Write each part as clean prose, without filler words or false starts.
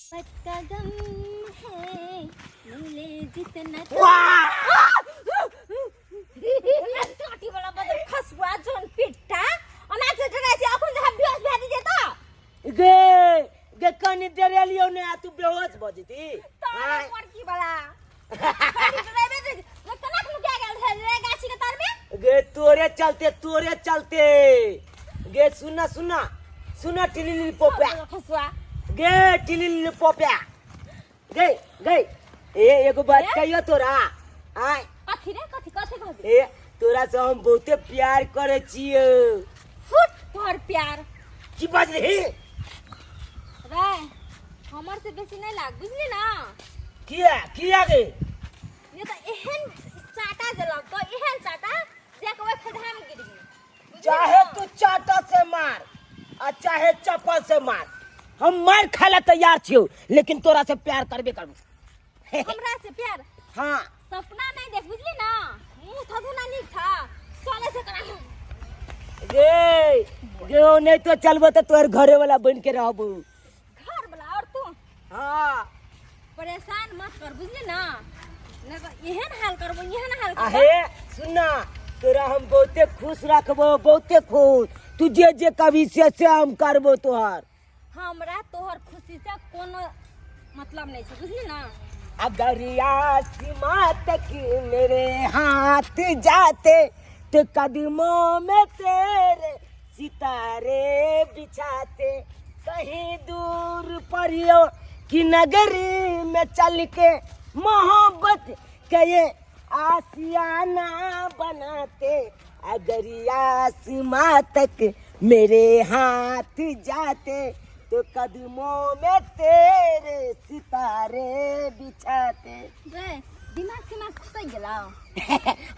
का गम है मिले जितना काटी वाला बदल खसुआ जोन पिट्टा अनाज से डराइ छै अखन जे बेहोश भए जेतै त गे गे कनी डरेलियौ ने आ तू बेहोश भऽ जेती। तारे मरकी वाला खाली डराबे दे केना के नुका गेल रहे रे गाछी के तर में? गे तोरे चलते, तोरे चलते गे। सुना सुना सुना, टिलिली पोप्या खसुआ। गे टिलिली पोप्या, गे गे ए एगो बात कहियो तोरा आय। कथी रे, कथी कथी कहबी? ए तोरा से हम बहुते प्यार करे छियो। फुट तोहर प्यार। की बाज रही रे हमर से बेसी नहीं लाग, बुझली ना? किया किया गे? ये तो एहन चाटा जे लगतो, एहन चाटा जे के ओइ खड्डा में गिर गेल। चाहे तू चाटा से मार आ चाहे चप्पल से मार, हम मार खाए ला तैयार छियो, लेकिन तोरा से प्यार करबे करबो। हमरा से प्यार? हाँ। सपना नहीं देख, बुझली ना? मुंह थधु ना नीक छा चले से करा। गे गे नहीं तो चलबो तो तोहर घरे वाला बन के रहबो। घर वाला और तू? हाँ। परेशान मत कर, बुझली ना? नहीं तो एहन हाल करबो, एहन हाल करबो। अहे सुनना, तोरा हम बहुते खुश रखबो, बहुते खुश। तू जे जे कभी से से हम करबो तोहर। हमरा तोहर खुशी से कोनो मतलब नहीं छै, बुझली ना? अगर आसमां तक मेरे हाथ जाते तो कदमों में तेरे सितारे बिछाते, कहीं दूर परियों की नगरी में चल के मोहब्बत के ये आसियाना बनाते, अगर आसमां तक मेरे हाथ जाते तो कदमों में तेरे सितारे बिछाते। रे दिमाग दिमाग घुसै गेलौ?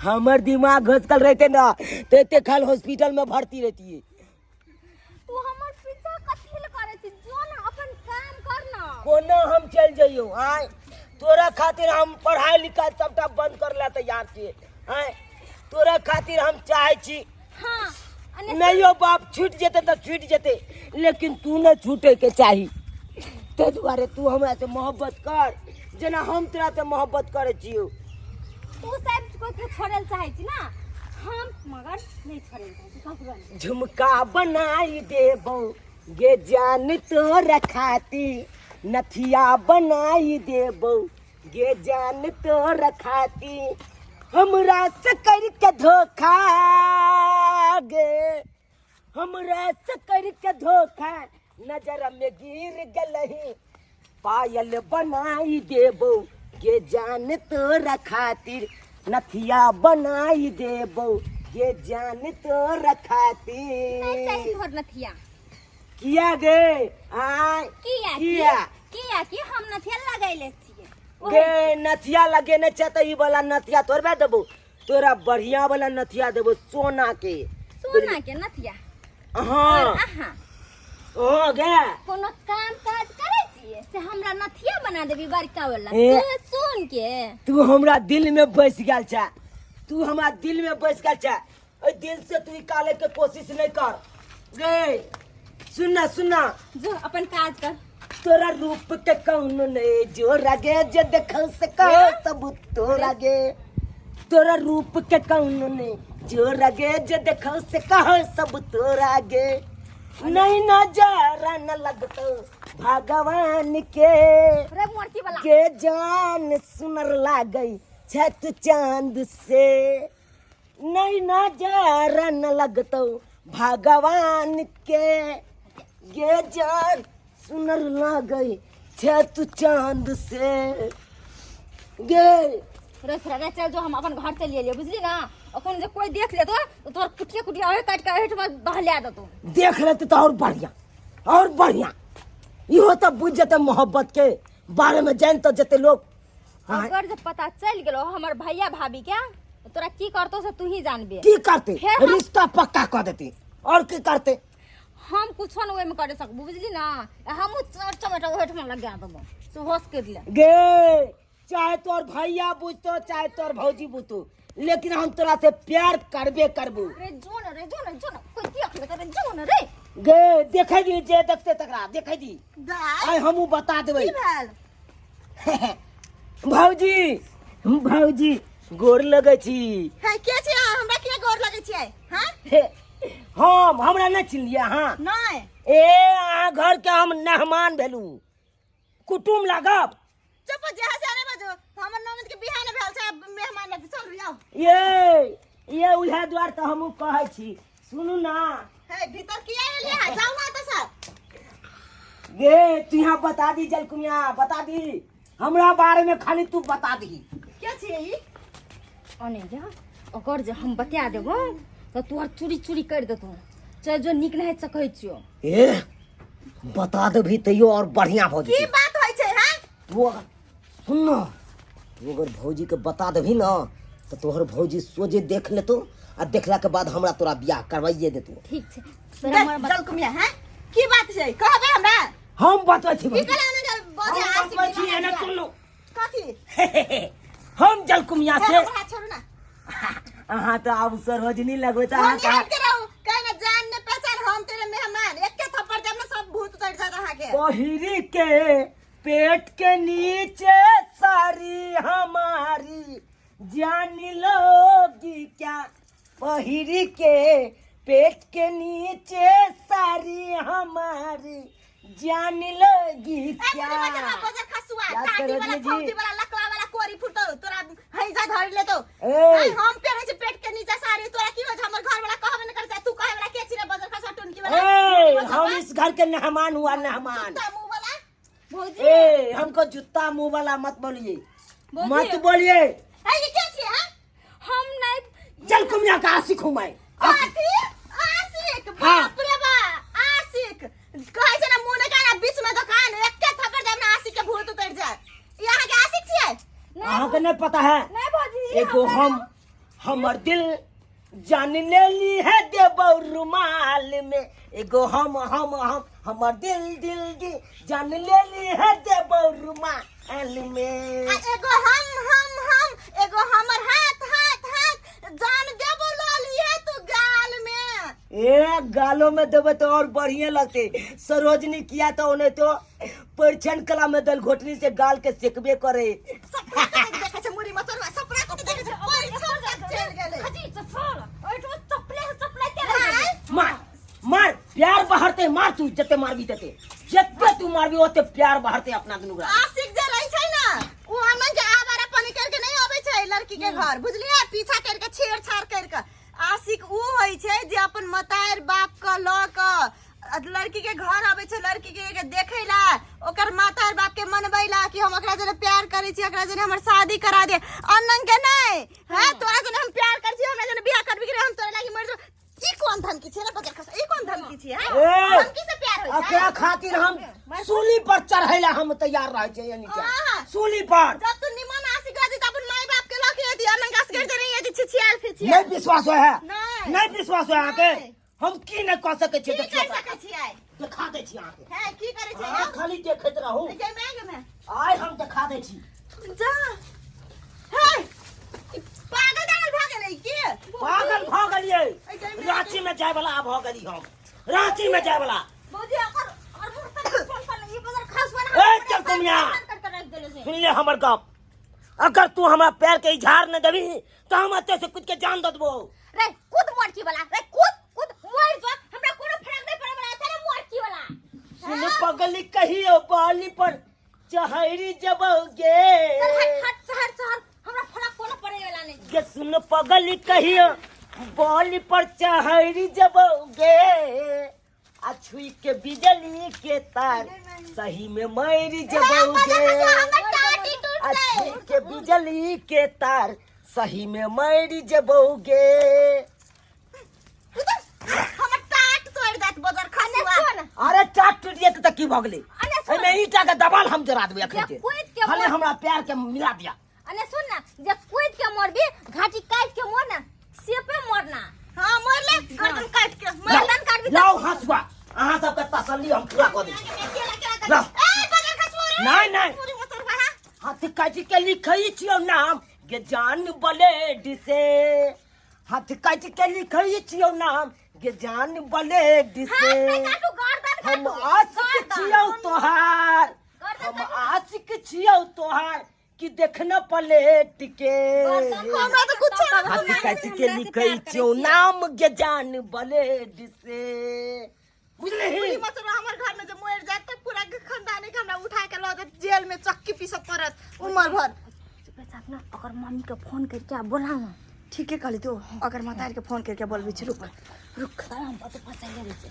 हमर दिमाग घुसकल रहते ना तो एते खाल हॉस्पिटल में भर्ती रहती है। तू हमर पीछा कथी ले करै छी? जो ना अपन काम कर ना। कोना हम चल जइयो? आय तोरा खातिर हम पढ़ाई लिखाई सबटा बंद कर ला तैयार छियै। आय तोरा खातिर हम चाहे छी। हाँ नहीं हो बाप छूट जेते तो छूट जेते, लेकिन तू न छूटे के चाही। ते दुआरे तू हमरा से मोहब्बत कर जेना हम तोरा से मोहब्बत करे छियो। तू सब कोई के छोड़े चाहे छी ना, हम मगर नहीं छोड़े चाहे छी ककरो नहीं। झुमका बनाई देबो गे जान तोरा खाती, नथिया बनाई देबो गे जान तोरा खाती, हमरा से कर के धोखा गे, हमरा से कर के धोखा नजर में गिर गलही, पायल बनाई देबो गे जान तोरा खातिर, नथिया बनाई देबो गे जान तोरा खातिर। नहीं चाहिए तोहर नथिया। किया गे? आय किया? किया? किया कि हम नथिया लगैले छियै। गे नथिया लगेने छै तऽ ई वाला नथिया थोड़बे देबो तोरा, बढ़िया वाला नथिया देबो सोना के। सोना के नथिया? हाँ। और अहाँ हो गे कोनो काम काज करै छियै से हमरा नथिया बना देबी बड़का वाला? ए। तू सोन के। तू हमरा दिल में बस गेल छै, तू हमरा दिल में बस गेल छै, ओहि दिल से तू निकाले के कोशिश नहीं कर। गे सुनना सुनना। जो अपन काज कर। तोरा रूप के कौन ने जो रगे जे देख से कहो सब तोरा गे, तोरा रूप के कौन ने जो रगे जे देख से कहो सब तोरा गे, नहीं नजर न लगतो भगवान के। रे मोरकी वाला। के जान सुनर लागई छत चांद से, नहीं नजर न लगतो भगवान के, गे जान सुनर लागई छत चांद से गे। रे रे चल जो, हम अपन घर चलि एलियै, बुझली ना? अखन जे कोई देख लेतो तो तोहर कुटिया कुटिया ओहे काटि के एहिठमा दहला देतो। देख लेते तो और बढ़िया, और बढ़िया। इहो तो बुझ जेते मोहब्बत के बारे में, जान तो जेते लोग। हाँ। अगर जे पता चलि गेलो हमर भैया भाभी के तो तोरा की करतो से तू ही जानबे। की करते? फेर रिश्ता पक्का कर देती और की करते? हम कुछो न ओहिमे करे सकबो, बुझली ना? हमहूँ चोट चमेटा ओहिठमा लगा देबो से होश कर ले। गे चाहे तोर भैया बुझतो चाहे तोर भौजी बुझतो, लेकिन हम तोरा से प्यार करबे करबो। रे जो न, रे जो न, जो न, कोई देख लेतो, रे जो न रे। गे देखै दी जे देखते तकरा देखै दी। दाय आइ हमहूँ बता देबै। की भेल? भौजी, भौजी, गोर लगै छी। हे, के छी अहाँ? हमरा किया गोर लगै छियै? हाँ? हे, हम हमरा नहि चिन्हलियै अहाँ? नहि। ए, अहाँ घर के हम मेहमान भेलहुँ, कुटुम लागब। चुप, जे से नहि बाजू। हमर ननद के बियाह नहि भेल छै, आब मेहमान लगतै। चलू आउ। ये ये उएह दुआरे तऽ हमहूँ कहै छी, सुनू ना। हे, भीतर किया एलियै अहाँ? जाउ ना तऽ सर। गे, तू यहाँ बता दी जलकुमिया, बता दी हमरा बारे में, खाली तू बता दी। के छियै ई? अने जा, अगर जे हम बता देबो तऽ तोहर चूरी चूरी कर देतौ। चल जो, नीक नहि सकै छियो। ए, बता देबही तैयो और बढ़िया भऽ की जेतै। बात होइ छै? हैं? तू अगर सुन ना, तू अगर भौजी के बता देबही ना तऽ तोहर भौजी सोझे देख लेतो आ देखला के बाद हमरा तोरा बियाह करवाइए देतो। ठीक छै, तोरा हमर बता- जलकुमिया, हैं? की बात छै, कहबै हमरा? हम बतबै छी की भौजी। कहले ने बजे हम आशिक बतबै छी, दीवाना एने बियाह। सुन लो। कथी? हम जलकुमिया हे, से हमर हाथ छोड़ू ना। अहाँ तऽ आब सरोजनी लगबै तऽ हम अहाँ हट के रहू, कहे ना जान ने पहचान, हम तेरे मेहमान, एके थप्पड़ देब ना सब भूत उतर जात अहाँ के। पहिरी के पेट के नीचे सारी हमारी जान लोगी क्या, पहिरी के पेट के नीचे सारी हमारी जान लोगी ए, क्या। मुनी बजा ना, बजा खसुआ, क्या टाटी वाला, सरोजनी जी? फौजी वाला, लकवा वाला, कोरी फुटो, तोरा हैजा धरि लेतो। ए। आइ हम पेरे छी पेट के नीचा साड़ी, तोरा की हो? हमर घर वाला कहबे न करै छै, तू कहे वाला के छी रे बजर खसुआ टुनकी वाला? ए, मुनी बजा हम बा। इस घर के मेहमान हुआ, मेहमान। जूता मुंह वाला। भौजी। ए, हमको जूता मुंह वाला मत बोलिए। भौजी। मत बोलिए। ए, ये के छी? हां, हम नहीं चल कुमिया का आशिक हूं मैं, आशिक। कथी आशिक? हाँ। बाप रे बा, आशिक कहै छै ना मुंह ने काना बीच में दुकान, एके थप्पड़ देब ना आशिक के भूत उतर जाए। ई अहाँ के आशिक छियै? अहाँ के नहीं पता है? नहीं भौजी। एगो हम हमर दिल जान ले ली है देबौ रुमाल में, एगो हम हम हम हमर दिल दिल दिल जान ले ली है देबौ रुमाल में। आ एगो हम हम हम एगो हमर हाथ हाथ हाथ जान देबो ललिए तू गाल में। ए, गालो में देबे तो और बढ़िया लगते। सरोजनी किया तो उन्हें तो परिछन कला में दल घोटनी से गाल के सेकबे करे। सपना कते देखै छै मुरी मचरवा, सपना कते देखै छै, परिछन तक चलि गेलै। खजी चप्पल ओइठो चप्पले से चप्पले के रह। मार मार, प्यार बहरते, मार तू, जते मारबी तते, जते तू मारबी ओते प्यार बहरते अपना दुनू गोरा। आशिक जे रहै छै ना ओ हमन के आवारा पानी करके नहीं आबै छै लड़की के घर, बुझलियै? पीछा करके छेड़छाड़ करके। आशिक ऊ होइ छै जे अपन मतार बाप के लऽ के लड़की के घर आबै छै, लड़की के देखै ला, ओकर माता और बाप के मनबै ला कि हम ओकरा जने प्यार करै छी, ओकरा जने हमर शादी करा दे। अनंग के नहीं है, तोरा जने हम प्यार करै छी, हमरा जने बियाह करबी कि हम तोरा लागी मर जेबो। ई कोन धमकी छै रे बजर खसा? ई कोन धमकी छै? हैं? ए! धमकी से प्यार होइ छै? एकरा खातिर हम सूली पर चढ़ैला हम तैयार रहै छियै, यानी क्या आहा। सूली पर। जब तू निमन आशिक रहती त अपन माय बाप के लऽ के एती, अनंग आशिक रहती नहीं एती छिछियाल फिछियाल। नहीं विश्वास होय है? नहीं। नहीं विश्वास होय अहाँके? नहीं। हम की नहीं कह सकै छियै? की देखियौ कर ओकरा। सकै छियै? देखा दै छी अहाँके। हैं, की करै छियै? अहाँ खाली देखैत रहू। गे मैं, गे मैं। आइ हम देखा दै छी। जा हे, ई पागल दागल भऽ गेलै की? पागल भऽ गेलियै। गई। रांची में जाय वाला भऽ गेली हम, रांची में जाय वाला। भौजी, अगर और मुँह पर फोन पर ई बदल खास बना। ए, चल कुमिया। सुन ले हमर गप, अगर तू हमरा पैर के इजहार न देबी तो हम एते से कूद के जान दऽ देबो। रे कूद मोरकी वाला, रे कूद कूद, मर जो, हमरा कोनो फरक नहीं पड़े वाला चले मोरकी वाला। सुन पगली, कहियो बाली पर चहरी जबोगे। चल हट हट, शहर शहर, हमरा फरक कोनो पड़े वाला नहीं। गे सुन पगली, कहियो बाली पर चहरी जबोगे, आ छुई के बिजली के तार सही में मर जबोगे, हमर टाटी टूट आ गई। छुई के बिजली के तार सही में मर जबोगे। हमर टाट तोड़ देत बदर खसुआ। अरे टाट टूट जेतै तऽ की भऽ गेलै? अने सुन। एहिमे ईटा के दबाल हम जरा देबै अखन जे कूद के खाली हमरा प्यार के मिला दिया। अने सुन ना, जे कूद के मरबी, घाटी काट के मर ना, सेपे मरना। हां, मर ले गर्दन काट के, गर्दन काट भी। लाओ हंसुआ, अहाँ सबके तसल्ली हम पूरा कऽ दै छी। लाओ। ए बदर खसुआ रे। नहीं, नहीं। पूरी मोटर बहा। हाथ काटि के लिखै छियौ नाम गे जान ब्लेड से, हाथ काटि के लिखै छियौ नाम गे जान ब्लेड से। काटू, गर्दन। हम काटू, आशिक गर्दन। छियौ तोहार, हम आशिक छियौ तोहार कि देखना पलेट के। हमरा तऽ कुछो नहि। हाथ काटि के लिखै छियौ नाम गे जान ब्लेड से, बुझलही? पूरी मचरा हमर घर में जे मरि जायत तऽ पूरा खानदानी के हमरा उठा के लऽ जायत जेल में, चक्की पीसऽ पड़त उमर भर। चुपचाप ना ओकर मम्मी के फोन करके आ बोला ना। ठीके कहली तू, अगर महतारी के फोन करके बोलबी छी। रुक रुक। हम पतो फसाइले रहै छै।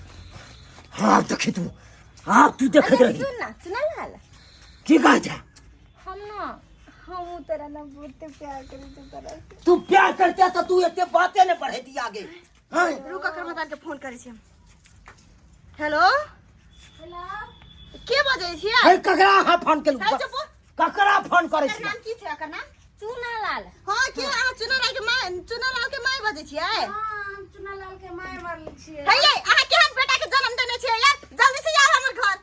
हाँ, आब देखी तू, आब तू देखैत रही। सुन ना, सुना लाल। की कहै छै? हम ना, हम तोरा ना बहुते प्यार करै छी तोरा से। तू प्यार करते तो तू एते बाते ने बढ़ेती आगे, हाँ? रुक, अकर महतारी के फोन करै छी हम। हेलो। हेलो। के बजै छियै? हे, ककरा अहाँ फोन केलू? हे, चुप। ककरा फोन करै एकर छी? नाम की छै? एकर नाम? चूना लाल। हाँ, के अहाँ चुनालाल के माय, चुनालाल के माय बजै छियै? हाँ, हम चुनालाल के माय मरल छियै। हे यै, अहाँ केहन बेटा के जन्म देने छियै यार? जल्दी से आउ हमर घर।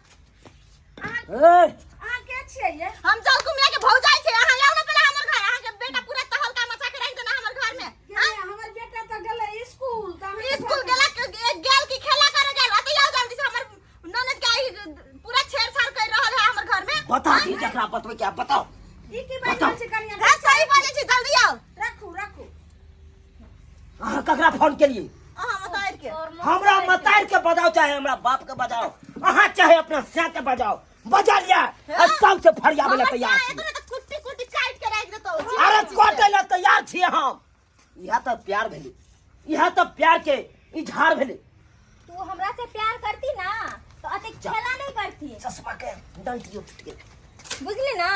ए, अहाँ के छियै ये? हम जलकुमिया के भौजाई छै। अहाँ आउ ना पहिले हमर घर। अहाँ के बेटा पूरा तहलका मचा के रख देना हमर घर में। के हमर बेटा तऽ गेलै स्कूल तऽ अहाँ स्कूल गेला, गेल की खेला करे गेल? अते आउ जल्दी से, हमर ननद के आई पूरा छेड़छाड़ कर रहल है हमर घर में। बता दी जकरा बतबै के, आब बताओ। ई की बात छै कनिया? हे, सही बाजै छी, जल्दी आउ। राखू, राखू। अहाँ ककरा फोन केलिए? अहाँ मतार के। हमरा मतार के बजाओ, चाहे हमरा बाप के बजाओ अहाँ, चाहे अपना सै के बजाओ, बजा लिया आ सबसे फरियाबै लए हमर तैयार साया छी। एतने तऽ कुट्टी कुट्टी काटि के राखि देतौ। अरे, कटै लए तैयार छियै हम। इएह तऽ प्यार भेलै, इएह तऽ प्यार के इजहार भेलै। तू हमरा से प्यार करती ना तो अते खेला नहीं करती। चश्मा के डंटियो फुटि गेल। बुझली ना,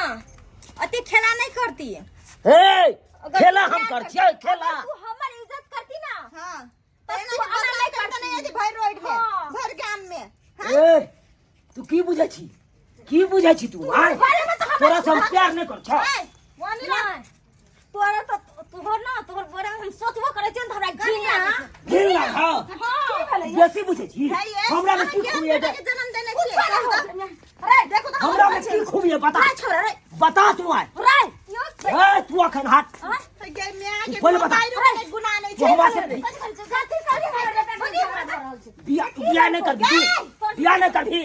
अते खेला नहीं करती। हे, अगर खेला तू हम प्यार कर छियै खेला। अगर तू हमर इज्जत करती ना हाँ, तब एना तू के आना बदनाम नहीं करते करती। नहीं यदि भरि रोड में, हाँ। भरि गाम में। ए, तू की बुझै छी, की बुझै छी तू? आय, घरे में तो हमर तोरा से हम प्यार नहीं कर छ। ए, वानी रख। नहीं, तोरा तो तोहर ना, तोहर बारे में हम सोचबो करै छियै न तऽ हमरा घिन लागै छै। घिन लाग। हाँ, हाँ। बेसी बुझै छी। है ये, हमरा में अहाँ की केहन खूबी है? बेटा के जन्म देने छियै? कहू तऽ। रे। देखू तऽ हमरा में की खूबी है, बता। छोरा रे। बता तू, आय। रे यो। ए, तू अखन हट। गे माय के, तू पहिले बता। मोबाइलो के नहि गुनाह नहि तू छै। हमरा से बिया बिया नहीं करबी तू, बिया नहीं करबी,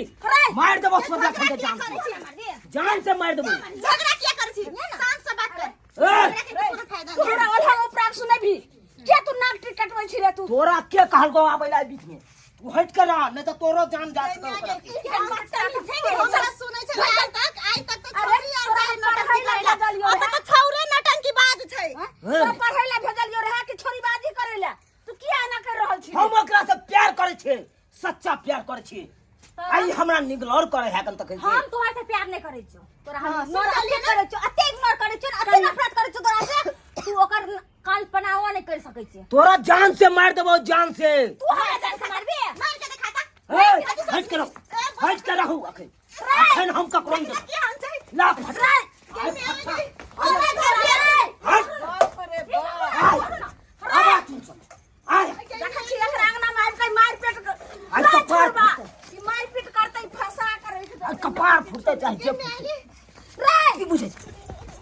मार देबो सोजा खन के, जान से, जान से मार देबो। झगड़ा किया करै छी? शांत से बात कर। ए, झगड़ा के कोनो फायदा नहि। तोरा ओल्हा उपराग सुने भी के तू नाक टिक कटबै छी रे तू? तोरा के कहलको आबै ला बीच में? तू हट कर रह, नहीं तो तोरो जान जा सको ओकरा के। हमरा सुनै छै आइ तक, आइ तक तऽ अरे, छोरी आर जाय तोरा नौटंकी पढ़ै ला करै ला। भेजलियौ अतऽ रहै। तऽ छौरे नौटंकी बाज छै। तोरा पढ़ै ला भेजलियौ रहे कि छोरीबाजी करै ला? तू किया एना कर रहल छी? हम ओकरा से प्यार करै छियै, सच्चा प्यार करै छी। आई हमरा निगलौर करे है कन तखन से। हम तोहर से प्यार नहीं करै छियौ। तोरा हम हाँ, इग्नोर सुनलियै अते करै छियौ, अते इग्नोर करै छियौ, अते नफरत करै छियौ तोरा से, तू ओकर कल्पनाओ नहीं कर सकै छी। तोरा जान से मार देबो, जान से। तू हमरा जान से मारबी? मार के देखा ता। ए, हट के रहो, हट के रहू। अखन अखन हम ककरो नहीं देबो। की हम छै? ला फट। गे माय के, हमरा घर में हट। बाप रे बाप। आय, आबा तू सब, आय। देखै छी एकरा अंगना में आबि के मारि पीट आइ कपार फुटतै। ई मारि पीट करतै, फंसा के रखि देतै। आइ कपार फुटतै चाहे जे फुटतै। की बुझै छी,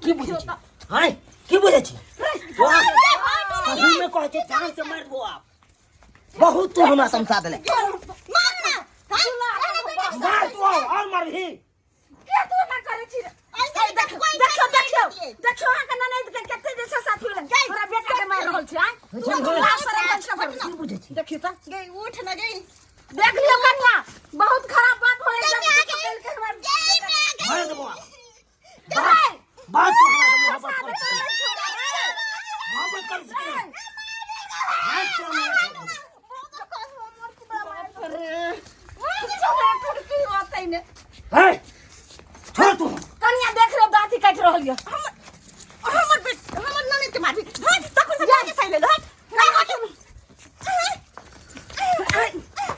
की बुझै छी? हाय, की बुझै छी तोरा? सही में कहै छै, जान से मार देबो। आप बहुत तू हमरा समझा देले। मार ना। मार तू और मारबी। के तू ना करै छी रे? ऐसे देखियौ, कोई देखियौ, देखियौ, नहीं। देखियौ अहाँके ननैद के कते जे छै साथी भेलै। हमरा बेटा के मारि रहल छै, आँय? तू लाज शरम करै छै। की बुझै छी? देखियौ तऽ। गे, उठ न गे। देख लियौ कनिया, बहुत खराब बात हो गे माय के, गे माय के। मार देबो आप। बात बात तू हमरा से मोहब्बत करै छी, मोहब्बत करै छी। हाथ से मार देबो। हे, छोड़ तू। कनिया, देख रे, दाँती काटि रहल यऽ। हमर बेट, हमर ननद के मारबी? हट, तखन से जाके सही लेल। हट, नहीं, हट।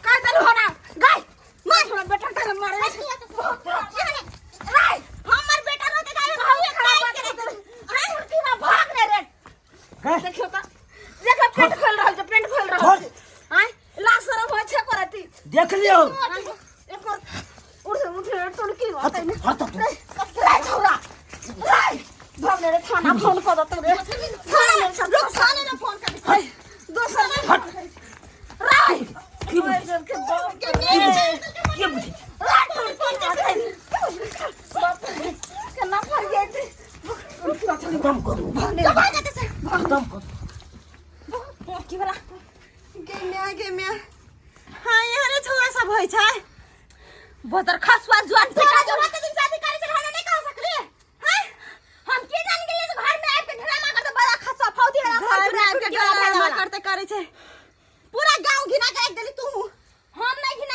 काटि देलु हमरा गाय मार, हमरा बेटा के मारे। राय, हमर बेटा रहते त बहुत खराब बात कर देलु। भाग रे रे। हे, देखियौ तऽ, देखो पेंट खोलि रहल छै, पेंट खोलि रहल छै। आँय, लाज शरम होइ छै करती? देख लियौ। एकर उठ उठ टुनकी होतै ने। हट तू। रे छौरा रे, भाग रे, थाना फोन कऽ देतौ रे, थाना में सब। रुक, थाने में फोन कर। दोसर हट। रे। खत्म करू। जो भाग एतऽ से। खत्म करू। की वाला? गे म्या, गे म्या, हाँ, एहने छौड़ा सब होइ छै। बदर खसुआ जुआन। तोरा जो होते दिन शादी करे छै, हमरा नहि कह सकली हैं? हम की जान गेलियै जे घर में आबि के ड्रामा करते, बड़ा खसुआ फौजी हरा। घर में आबि के ड्रामा करते करै छै, पूरा गांव घिना के राखि देली तू। हम नहीं घिना।